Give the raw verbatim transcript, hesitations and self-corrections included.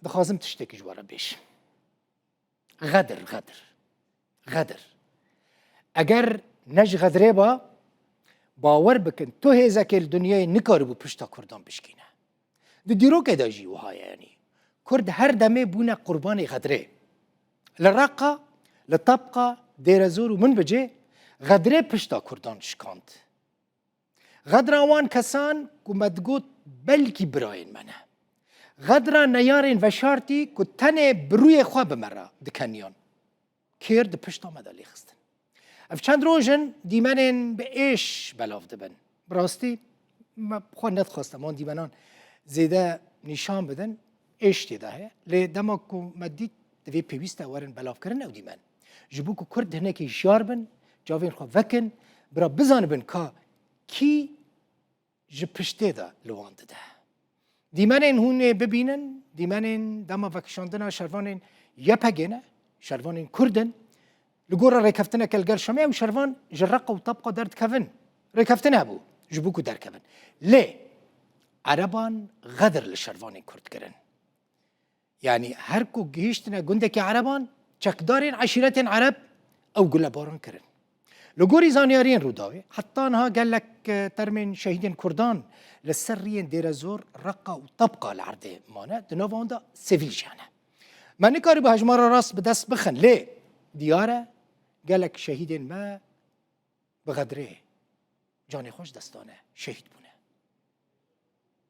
Dixwazim tiştekî ji we re bêjim. Xedir, xedir. Xedir. Eger ne ji xedirê ba, bawer bikin, tu hêzekê li dinyayê nikaribû pişta Kurdan bişkîne. Di dîrokê de jî wiha ye, yanî Kurd her demê bûne qurbanê xedirê. Li Reqa, li Tebqa, Dêrezor û Minbicê xedirê pişta Kurdan şikand. Xedra wan kesan ku me digot belkî birayên me ne. Xedra neyarên veşartî ku tenê bi rûyê xwe bi me re dikeniyan. Kêr di pişta me de lêxistin. Ev çend roj in dîmenên bi êş belav dibin. Bi rastî me bi xwe nedixwest em wan dîmenan zêde nîşan bidin. Êş tê de heye. Lê dema ku me dît divê pêwîst e werin belavkirin ew dîmen. Ji bo ku Kurd hinekî hişyar bin, cavên xwe vekin, bira bizanibin ka kî ji piştê de li wan dide. Dîmenên hûn ê bibînin, dîmenên dema vekişandina şervanên Y P G ne, şervanên Kurd in. Li gora rêkeftineke li gel Şamê ew şervan ji Reqa û Tebqa derdikevin. Rêkeftin hebû ji bo ku derkevin. Lê Ereban xedir li şervanên Kurd kirin. Yanî her ku gihîştine gundekî Ereban, çekdarên eşîretên Ereb ew gulebaran kirin. Li gorî zanyariyên Rûdawê, heta niha gelek, e, termên şehîdên Kurdan li ser riyên Dêrezor, Reqa û Tebqa li erdê mane, di nava wan de sivîl jî hene. Me nikarîbû hejmara rast bi dest bixin, lê diyar e, gelek şehîdên me bi xedirê canê xwe ji dest dane, şehîd bûne.